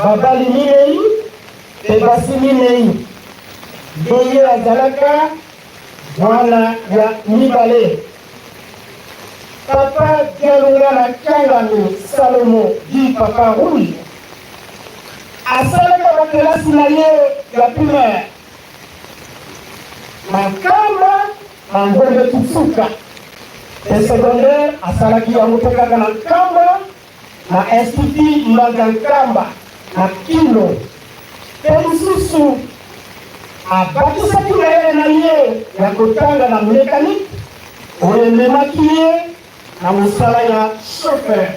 Babali minei mpe basi minei. Nde ye azalaka mwana ya mibale. Papa Dialungana Kiangani Salomo dit Papa Rouge asalaka bakelasi na ye ya primaire na Nkamba na Ngombe Kitsuka mpe secondaire asalaki yango mpe kaka na Nkamba na Institut Mbanza Nkamba na Kino, mpe lisusu abakisaki mayele na ye ya kotanga na mekanike oyo ememaki ye na mosala ya chauffeur.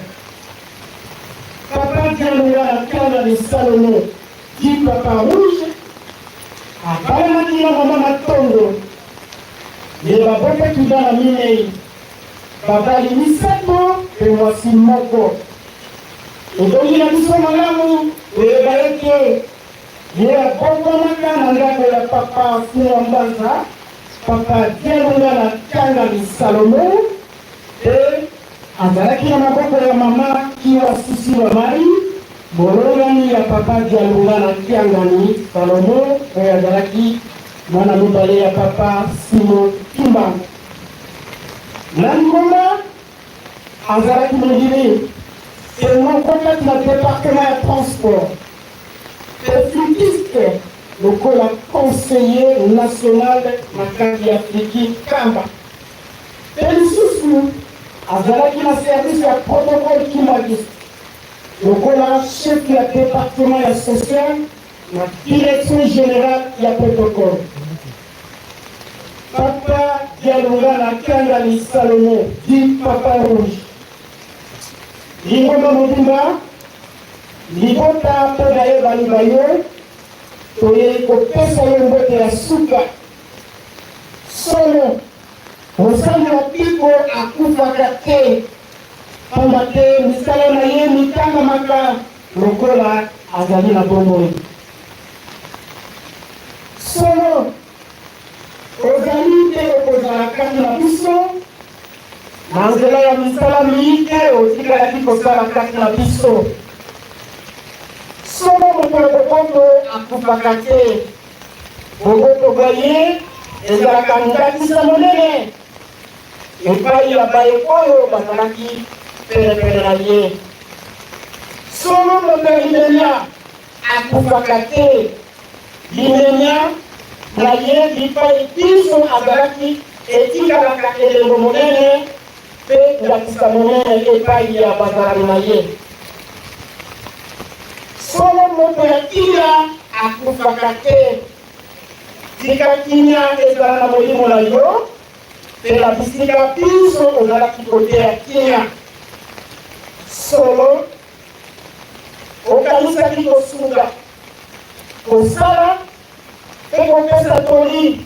Papa Dialunga na Kangani Salomo dit Papa Rouge abalanaki na mama Matondo ye babotaki bana minei. Babali misato mpe mwasi moko. Ebongi na biso malamu koyeba ete ye abokwamaka na ndako ya Papa Fungwa Mbanza, Papa Dialungana Kangani Salomo, mpe azalaki na maboko ya Mama Kiwa Sisiwa Marie, molongani ya Papa Dialungana Kiangani Salomo, oyo azalaki mwana mibale ya Papa Simon Kimbangu. Na lingomba, azalaki mondimi mpe moko kati na departement ya transport mpe flûtiste lokola conseiller national na kati ya Fliki Nkamba. Mpe lisusu azalaki na service ya protocole kimbanguiste lokola chef ya departement ya social na direction generale ya protocole. Papa Dialungana Kiangani Salomo dit Papa Rouge. Lingomba mobimba, libota mpe bayebani ba yo, toyei kopesa yo mbote ya suka. Solo, mosali ya mpiko akufaka te, pamba te misala na ye mitangamaka lokola azali na bomoi. Solo, ozali mpe okozala kati na biso na nzela ya misala miike otikalaki kosala kati na biso. Solo, moto ya boboto akufaka te. Boboto bwa ye ezalaka ndakisa monene epai ya baye oyo bazalaki penepene na ye. Solo, moto ya limemya akufaka te. Limemya na ye bipai binso azalaki etikalaka elembo monene mpe ndakisa monene epai ya bazalani na ye. Solo moto ya kimia akufaka te. Tika kimia ezala na molimo na yo mpe na bisika binso ozalaki koteya kimia. Solo Okanisaki kosunga, kosala mpe kopesa toli,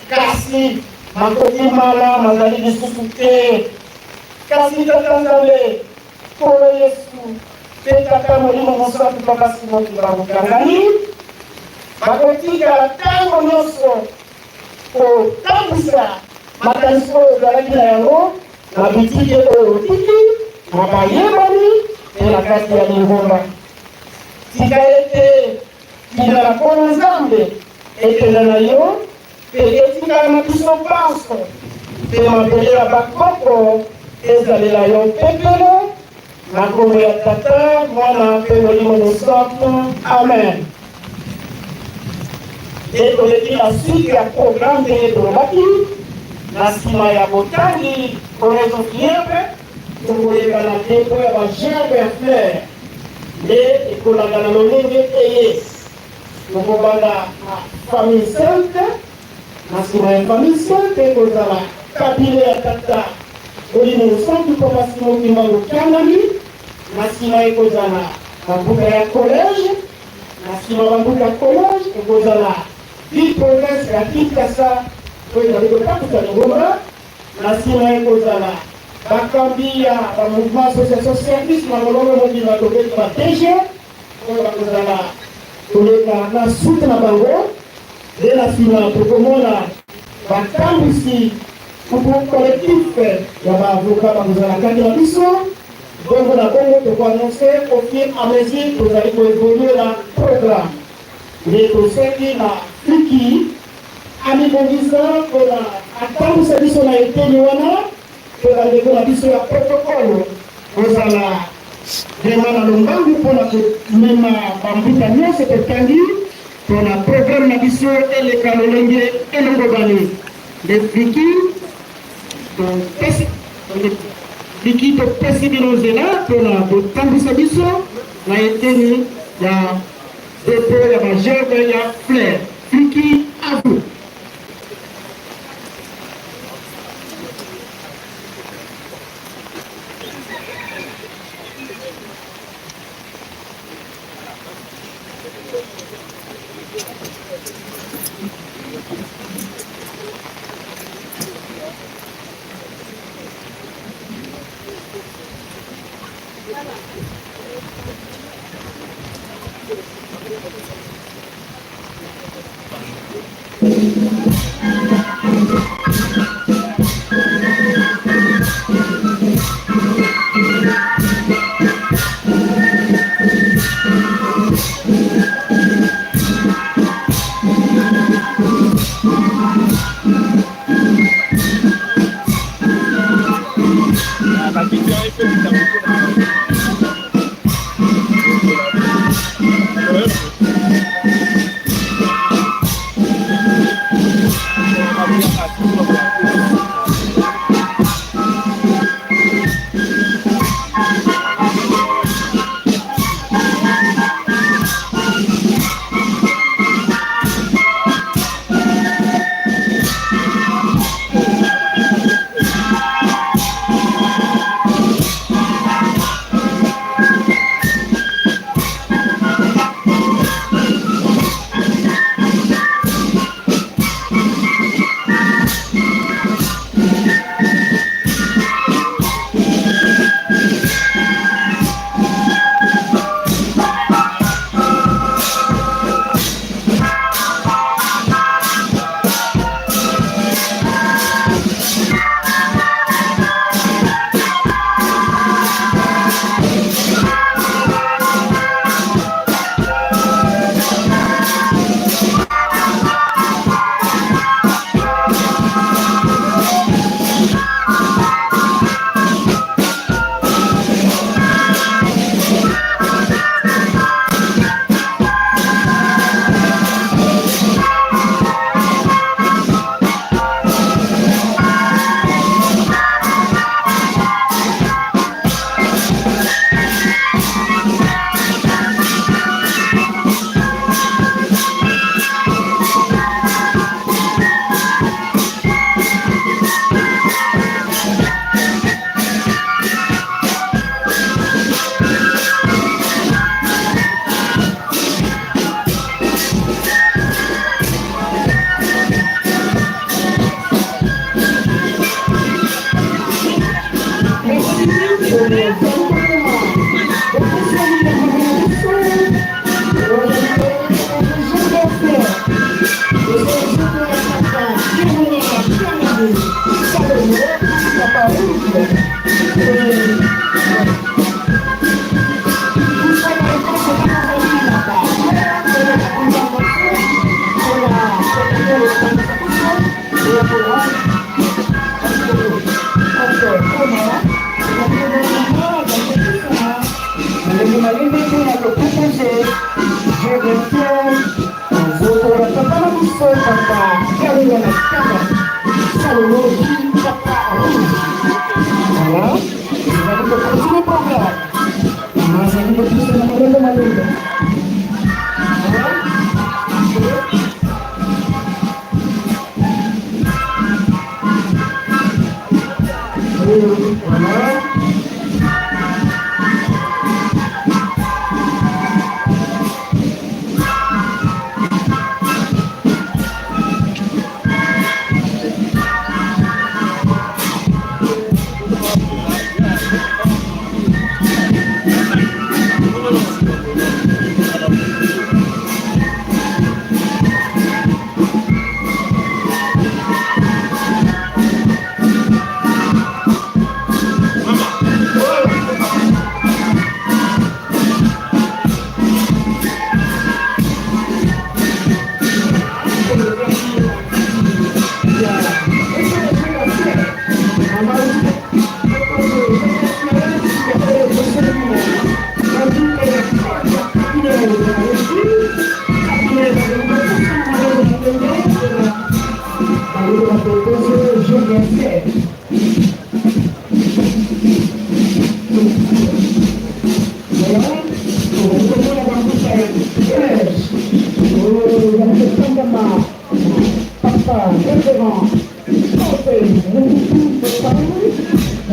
kasi makoki mana mazali lisusu te. Kasi Tata Nzambe, Nkolo Yesu mpe Tata Molimo Mosantu Papa Simon Kimbangu Kiangani bakotikala ntango nyonso kotambwisa makanisi oyo ozalaki na yango na bitike oyo otiki na bayebani mpe na kati ya lingomba. Tika ete kimia na Nkolo Nzambe ekenda na yo mpe etikala na biso banso, mpe mabele ya bakoko ezalela yo pepele, na nkombo ya Tata, Mwana mpe Molimo Mosantu. Amen. Nde toleki na suite ya programme ndenge tolobaki na nsima ya botangi oraison funèbre tokoleka na depot ya ba gerbe ya fleur nde ekolanda na lolenge eye tokobanda na famille sainte na nsima ya famille sainte ekozala kabile ya tata Molimo Mosantu Papa Simon Kimbangu Kiangani na nsima ekozala bambuka ya collège Na sima bambuka collège ekozala ville province ya Kinshasa oyo ezali kotambwisa lingomba. Na sima ekozala bakambi ya ba mouvement association service na molongo mobimba tobengi ba DG oyo bakozala koleka na suite na bango nde na sima tokomona batambwisi kutu collectif ya ba avocat bakozala kati na biso. Bongo na bongo toko annoncer au fur à mesure tozali ko evoluer na programme. Nde tosengi na Fiki amibongisa mpona atambwisa biso na eteni wana mpe bandeko na biso ya protocole kozala vraiment na lombangu mpona komema bambuta nyonso totangi mpona programme na biso eleka lolenge elongobani. Nde Fiki topesi Fiki topesi bino nzela mpona kotambwisa biso na eteni ya depo ya bagerbe ya fleur. Fiki, à vous.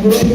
Thank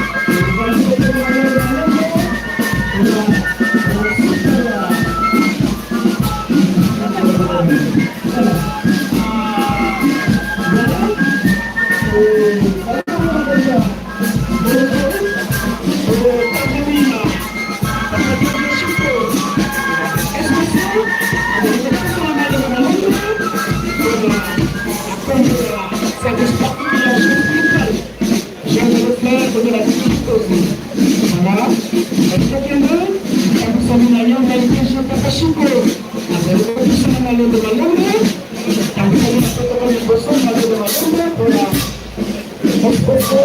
you. plaît, côté la petite aussi. Voilà. Tokende, tambusami na yo ngai peso papa Shiko. Azali kopusana malembe malembe. Tambusami na protocole liboso malembe malembe mpona mokoko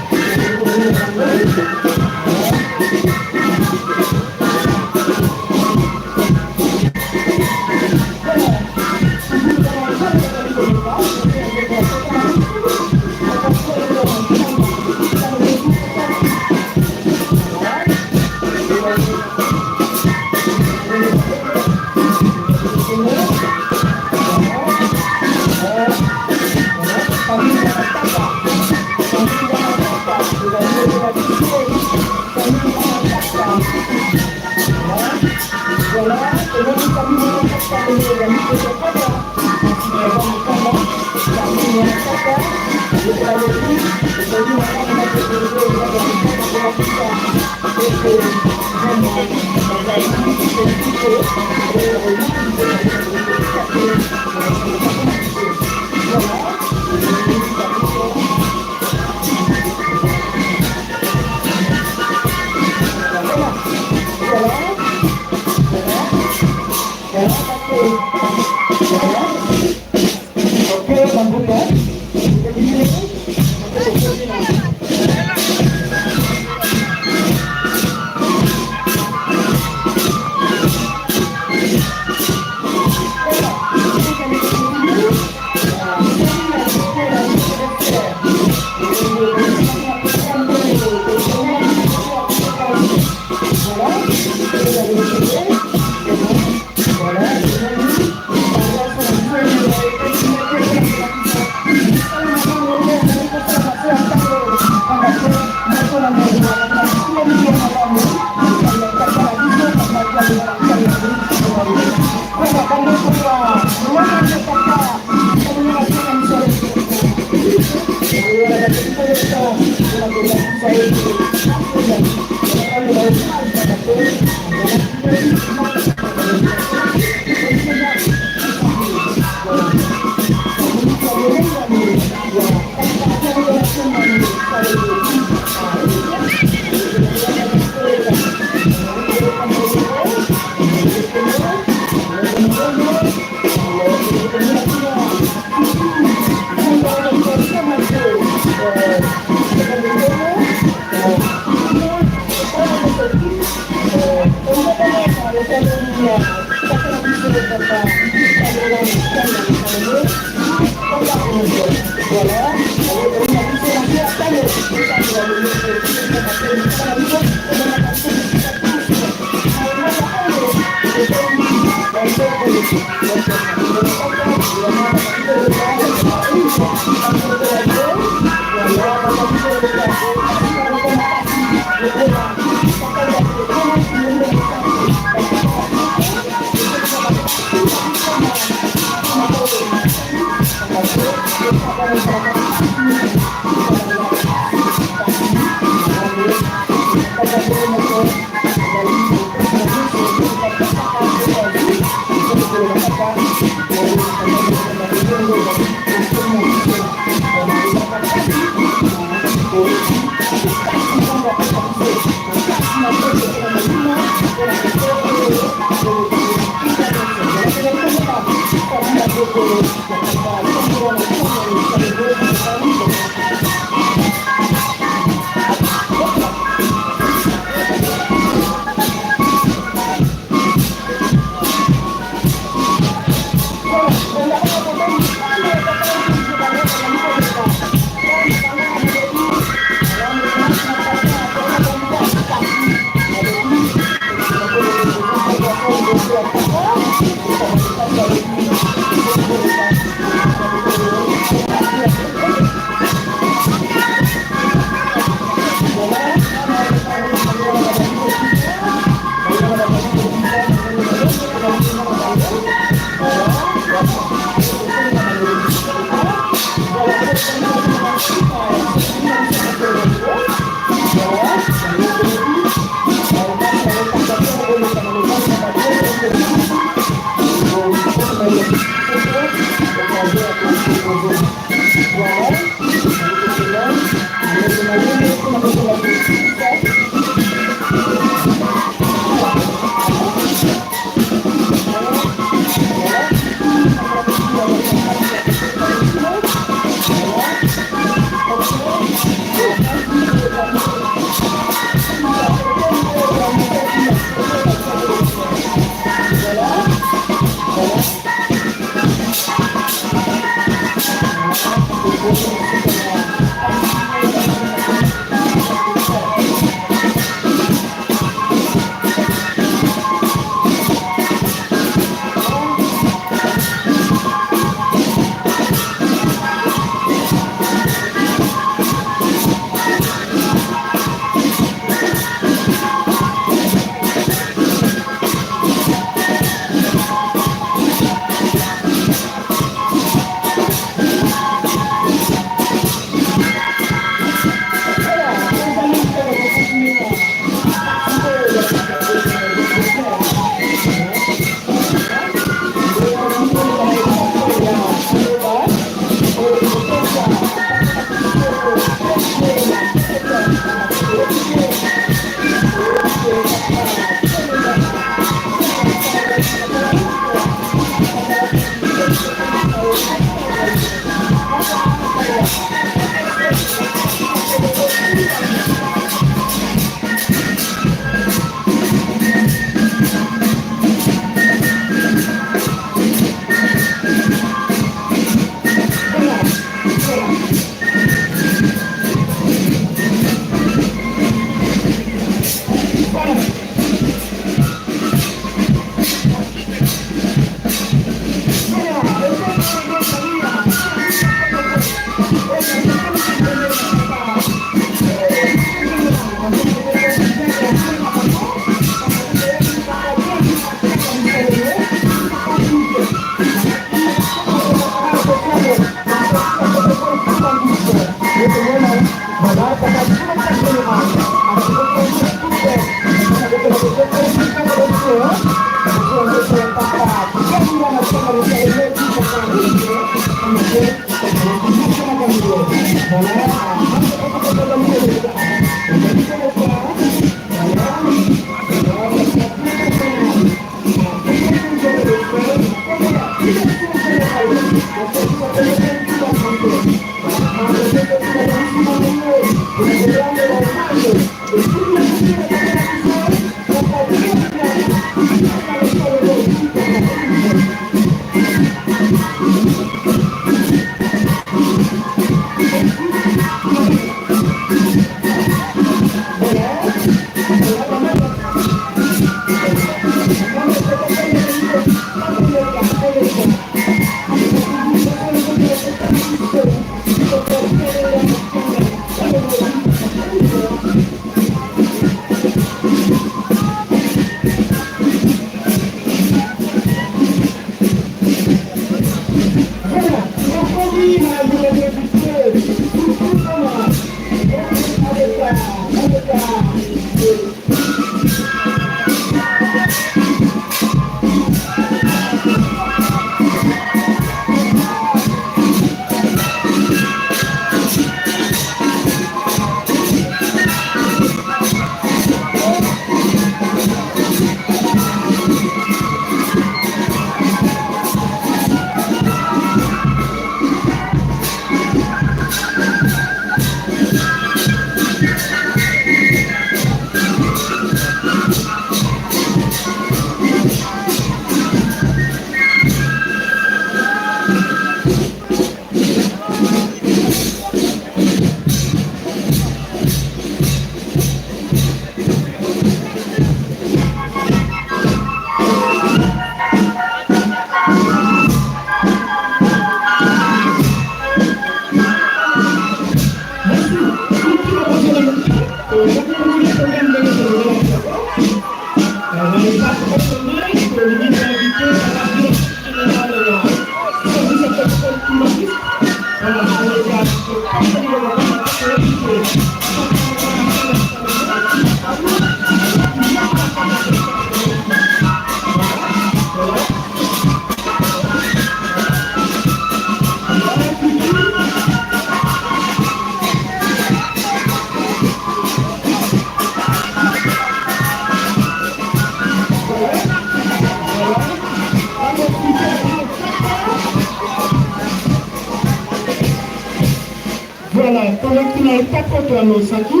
Voilà, toleki na etako toanosaki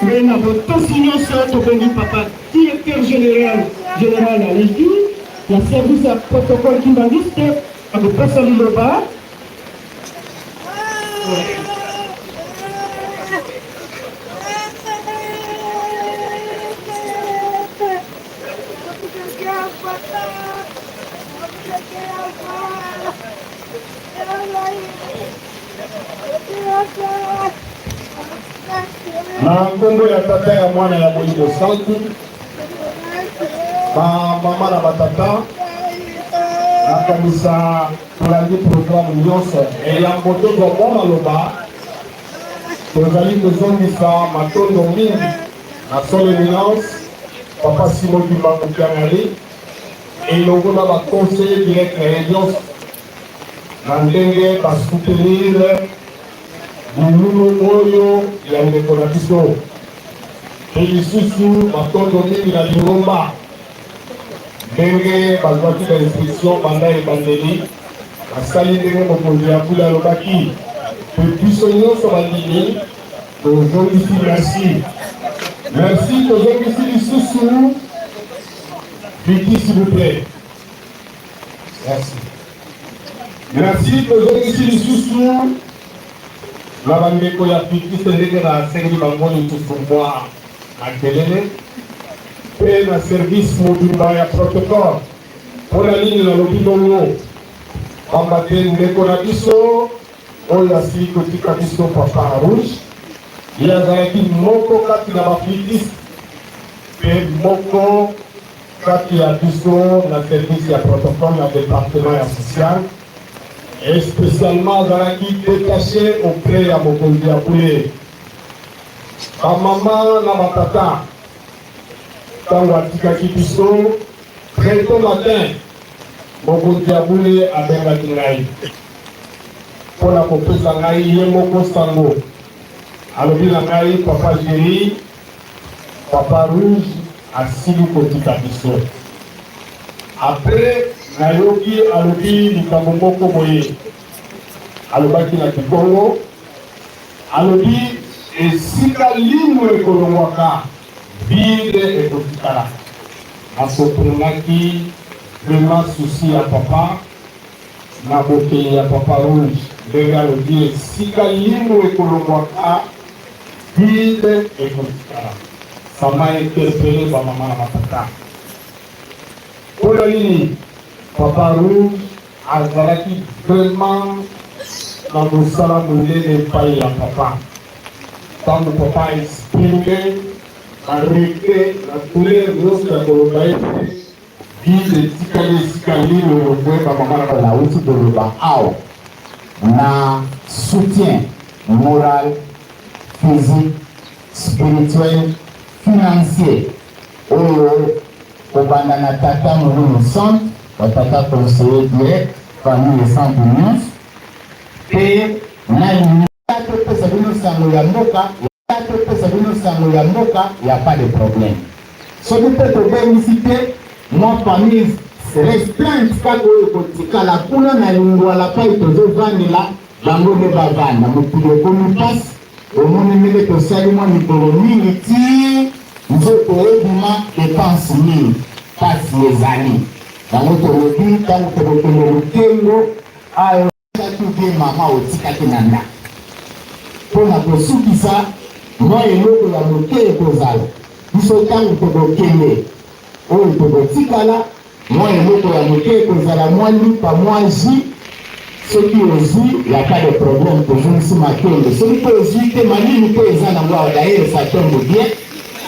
mpe na botosi nyonso tobengi papa directeur général général aleki ya service ya protocole kimbanguiste akopesa liloba. Na nkombo ya Tata, ya Mwana, ya Molimo Santu, bamama na batata, nakanisa tolandi programme nyonso. Eyambo tozwa mwa maloba, tozali kozongisa matondo mingi na Son Eminence Papa Simon Kimbangu Kiangani elongo na baconseiller direct na ye nyonso na ndenge basoutenir milulu oyo ya ndeko na biso. Mpe lisusu matondo mingi na lingomba ndenge bazwaki bainstruction banda ebandeli, basali ndenge mokonzi ya bule alobaki, mpe biso nyonso bandimi tozongisi merci, merci, tozongisi lisusu. Viki, s'il vous plaît. Merci, merci. Tozongisi lisusu na bandeko ya pikiste ndenge nasengi bango lisusu mwa makelele, mpe na service mobimba ya protocole. Mpo na nini nalobi bongo? Pamba te ndeko na biso oyo asili kotika biso, Papa Rouge, ye azalaki moko kati na baflitiste mpe moko kati ya biso na service ya protocole na département ya social, et spécialement azalaki détaché auprès ya mokonzi ya bule. Bamama na batata, ntango atikaki biso très tôt matin, mokonzi ya bule abengaki ngai mpo na kopesa ngai ye moko sango. Alobi na ngai: "Papa Géri, Papa Rouge asili kotika biso." Après nayoki alobi likambo moko boye, alobaki na Kikongo, alobi: "Esika limu ekolongwaka, vide ekotikala." Nasoprendaki vraiment souci ya papa na bokei ya Papa Rouge, ndenge alobi: "Esika limu ekolongwaka, vide ekotikala." Ça m'a interpellé bamama na batata. Oyo nini? Papa Rouge azalaki vraiment na mosala monene epai ya papa. Ntango papa exprime baregret na douleur nyonso ya koloba ete vide etikali esika nini olongwe, bamama na Nauti koloba awa na soutien moral, physique, spirituel, financier oyo kobanda na tata Molimo Centre, batata conseiller direct, famille centre nyonso, mpe na topesa bino sango ya mboka, topesa bino sango ya mboka ya pas de problème. Soki mpe tobengisi te mwa famille restreinte kaka oyo kotikala kuna na Lingwala pai tozovandela, bango nde bavanda. Mokili ekomi mpasi, omoni ndenge tosali mwa mikolo mingi ti nzoto ebima, dépense mingi, mpasi ezali yango. Tolobi ntango tokokende lukengo ayo te, mama otikaki na ndako mpona kosukisa mwa eloko ya moke ekozala biso ntango tokokende. Oyo tokotikala, mwa eloko ya moke ekozala, mwa lipa, mwa jus. Soki ozwi, ya pas de problème, tozongisi matondo. Soki mpe ozwi te, malili mpe eza nango awa. D'ailleurs, ça tombe bien,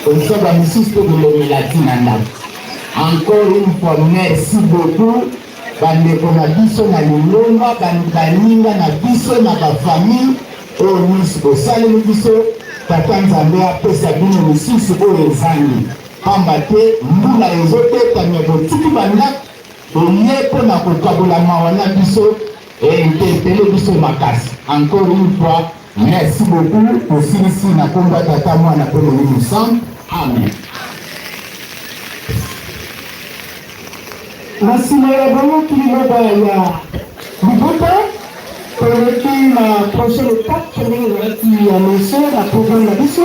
komisa bamisusu mpe kolongela ntina ndako. Encore une fois, merci beaucoup, bandeko na biso na lingomba, baninga na biso na bafamille oyo nyonso bosaleli biso. Tata Nzambe apesa bino lisusu oyo ezangi, pamba te mbula ezobetami, botiki bandako, boye mpona kokabola mawa na biso, interpeller biso makasi. Encore une fois, merci beaucoup. Tosilisi na kombo ya Tata, Mwana mpe Molimo Santo. Amen. Na nsima ya boyoki liloba ya libota, toleki na prochaine étape. Ndenge ezalaki annoncé na programme na biso,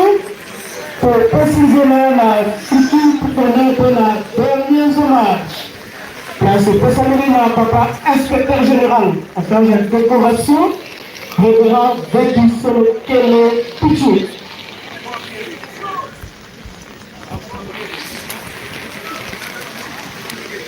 topesi nzela na équipe pene mpe na dernier hommage. Place epesameli na papa inspecteur général en charge ya décoration, révérend Veki Solo.